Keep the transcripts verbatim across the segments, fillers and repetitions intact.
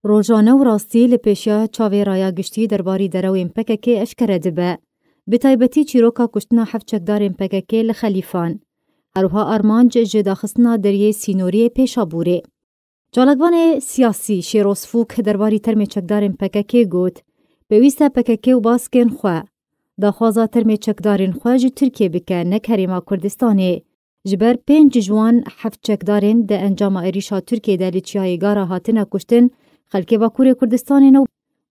Rojane û rastî li pêşiya çavê raya giştî derbarî derewên P K K eşkere dibe. Bi taybetî çîroka kuştina heft çekdarên P K K li Xelîfan. Herwiha armanc ji daxistina deriyê sînoriyê Pêşabûrê. Çalakvanê siyasî Şêros Fûk derbarî termê çekdarên P K K got, pêwîst e P K K û baskên xwe, daxwaza termê çekdarên xwe ji Tirkiyê bike, nek Herêma Kurdistanê. Ji ber pênc ji wan heft çekdarên di encama êrîşa Tirkiyê de li Çiyayê Gara hatine kuştin, xelkê Bakurê Kurdistanê ne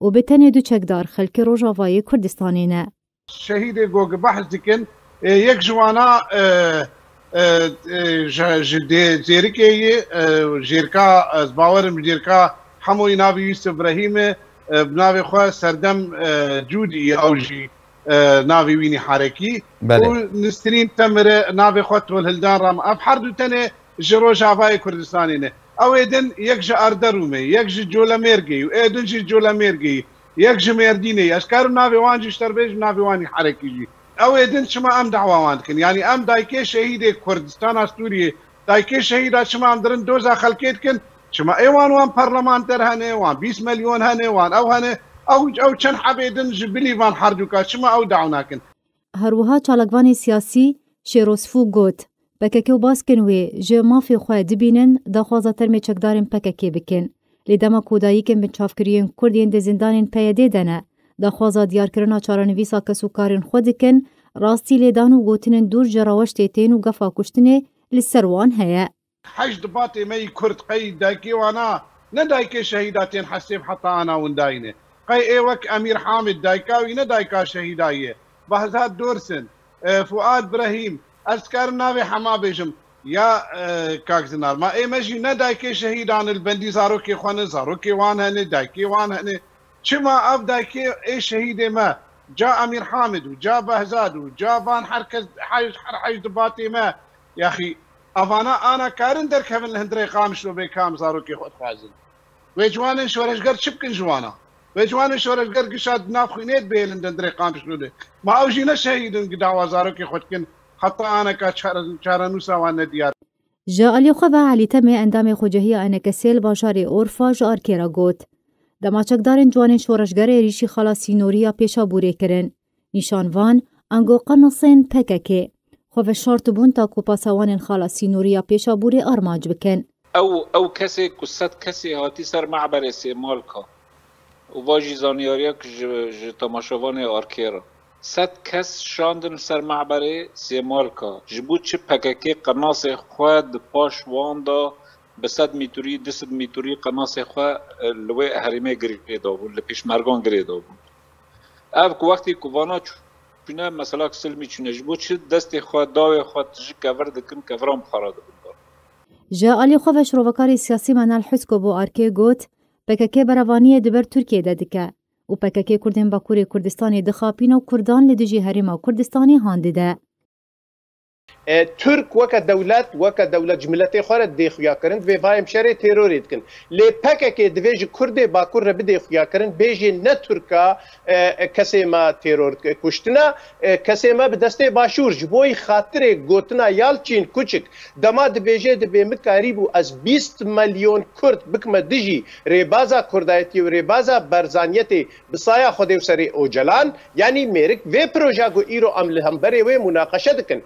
û bi tenê du çekdar xelkê Rojavayê Kurdistanê ne. Şehîdê ku behs dikin, e, yek ji wana, e, e, e, ji, ji dê-, Zêrikê yî, e, Jêrka, ez bawerim Jêrka Hemoyî navê Yusuf Brehîm e, e, bi navê xwe Serdem, e, Cûdî ye, ew jî, e, navê wî nî Harekî. Belê. Û Nisrîn Temir e, navê xwe Tolhildan Ram. Ev her du tenê ji Rojavayê Kurdistanê ne. Ew ê din yek ji Erderûmê, yek ji Colemêrgê û ê din jî Colemêrgê, yek ji Mêrdînê. Ez karim navê wan jî ji te re bêjim, navê wan jî Herekî jî. Ew ê din çima em dawa wan dikin? Yanî em dayikê şehîdê Kurdistana Sûriyê, dayikê şehîda çima em dirin doza xelkê dikin? Çima ê wan, wan parlamenter hene, wan bîst milyon hene, wan ew hene, ew, ew çend hebê din ji bilî van herduka, çima ew daw nakin? Her wiha çalakvanê siyasî Şêros Fû got, P K K û baskên wê ji mafê xwe dibînin, daxwaza termê çekdarên P K K bikin. Lê dema ku dayikên binçavkiriyên Kurd yên di zindanên P Y D'ê de ne, daxwaza diyarkirina çarenivîsa kes û karên xwe dikin, rastî lêdan û gotinên dûr ji raweştê tên û gefa kuştinê li ser wan heye. Heşt dibatê me yî Kurd qey dayikê wana ne dayikê şehîda tên hesêb heta ana windayî ne. Qey ê wek Emîr Hamid dayika wî ne dayika şehîda ye. Behzat Dorsin, e, Fuad Brehîm, ez karim navê hema bêjim. Ya, e, Kak Zinar, ma ê me jî ne dayikê şehîdan li bendî zarokê xwe ne, zarokê wan hene, dayikê wan hene. Çima ev dayikê ê şehîdê me, ca Emîr Hamid û ca Behzad û ca van her kes, her, her heşt dibatê me, yaxî evana ana karin derkevin li hundirê Qamişlo bê kam zarokê xwe dixwazin? Wê ciwanên şoreşger çi bikin ji wana? Wê ciwanên şoreşger gişa di nav xwînê dibêlin di hundirê Qamişlo de? Ma ew jî ne şehîd in, gi dawa zarokê xwe dikin, heta aneka çare-, çarenûsa wan nediyar. Ji aliyê xwe ve Elî Temê endamê xwecehiya E N K S'ê li bajarê Orfa ji Arkê re got, dema çekdarên ciwanên şoreşger êrîşî xala sînorî ya Pêşabûrê kirin, nîşan van ango qernesên P K K xwe veşartibûn ta ku pasewanên xala sînorî ya Pêşabûrê armanc bikin. Ew, ew kesê ku sed kesê hatî ser mehberê Sêmalka û va jî zanyariyek ji, ji temaşevanê Arkê re. Sed kes şandin ser mehberê Sêmalka. Ji bo çi P K K qenasê xwe di paş wan de bi sed mîtrî, du sed mîtrî qenasê xwe, e, li wê herêmê girê dabûn, li pêşmergan girê dabûn. Ev ku wextê ku vana çûne, mesela silmî çûne, ji bo çi destê xwe, dawê xwe tijî kevir dikin, keviran bi xwe re dibin dar? Ji alî xwe ve şirovekarê siyasî Menal Husko bo Arkê got, P K K berevaniyê di ber Tirkiyê de dike û P K K Kurdên Bakurê Kurdistanê dixapîne û Kurdan li dijî Herêma Kurdistanê han dide. E, Tirk weke dewlet, weke dewlet ji miletê xwe re dê xuya kirin, divê vayê em şerê terorê dikin. Lê P K K divê ji Kurdê Bakur re bidê xuya kirin, bêjê ne Tirka, e, e, kesê me teror k-, kuştina, e, kesê me bi destê Başûr. Ji bo xatirê gotina Yalçîn Kuçik, dema dibêje, dibê min karîbû ez bîst milyon Kurd bikime dijî rêbaza Kurdayetiyê û rêbaza Barzaniyetê bi saya Xwedê û serê Ocalan, yanî mêrik vê proja ku îro em li hemberê wê munaqeşe dikin.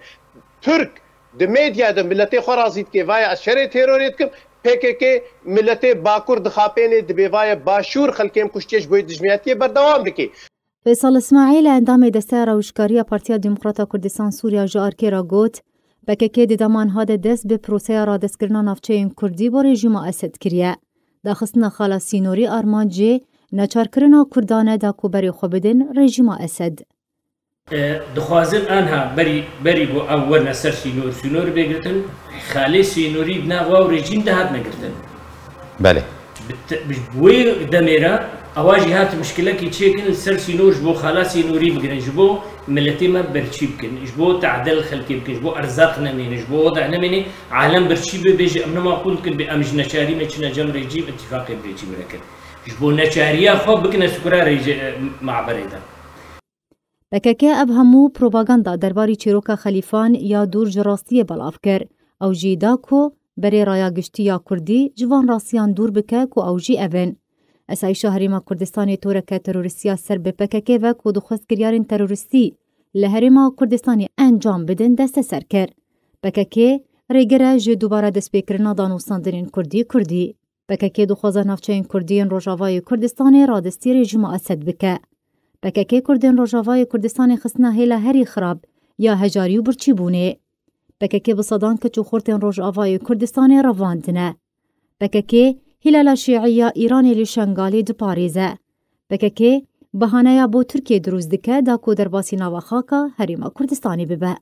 Tirk di medya de miletê xwe razî dike, vaya ez şerê terorê dikim, P K K miletê Bakur dixapênê, dibê vaya Başûr xelkê em kuştiye ji bo yê dijminatiyê berdewam bike. Feysal Îsmaîl, endamê Desteya Rewşkariya Partiya Demokrata Kurdistan Sûriya ji Arkê re got, P K K di dema niha de dest bi proseya radestkirina navçeyên Kurdî bo rejîma Esed kiriye. Daxistina xala sînorî armancê neçarkirina Kurdan e da ku berê xwe bidin rejîma Esed. E, dixwazin anha berî, berî ku ew werine ser sînor, sînor bê girtin, xalê sînorî di nav wa û rejîm de hatine girtin. Belê. Bi te-, bi wê demê re ewa jî hat mişkilekî çêkin li ser sînor ji bo xala sînorî bigirin, ji bo miletê me birçî bikin, ji bo tadel xelkê bikin, ji bo erzaq nemîne, ji bo wada nemîne, alem birçî be, bêje em nema qûn dikin, bê em ji neçarî me çine cem rejîm, îtîfaqê bi rejîm re kir. Ji bo neçariya xwe bikine sukura rejî-, e, maberê de. P K K ev hemû propaganda derbarî çîroka Xelîfan ya dûr ji rastiyê belav kir. Ew jî da ku berê raya giştî ya Kurdî ji van rastiyan dûr bike ku ew jî ev in. Esayîşa Herêma Kurdistanê toreke terorîstî ya ser bi P K K ve ku dixwest kiryarên terorîstî li Herêma Kurdistanê encam bidin desteser kir. P K K rêger e ji dubare destpêkirina danûstandinên Kurdî Kurdî. P K K dixwaze navçeyên Kurdî yên Rojavayê Kurdistanê radestî rejîma Esed bike. P K K Kurdên Rojavayê Kurdistanê xistina hêla herî xirab ya hejarî û birçîbûnê. P K K bi sedan keç û xortên Rojavayê Kurdistanê revandine. P K K Hîlala Şîî ya Îranê li Şengalê diparêze. P K K bahaneya bo Tirkiyê dirûst dike da ku derbasî nava xaka Herêma Kurdistanê bibe.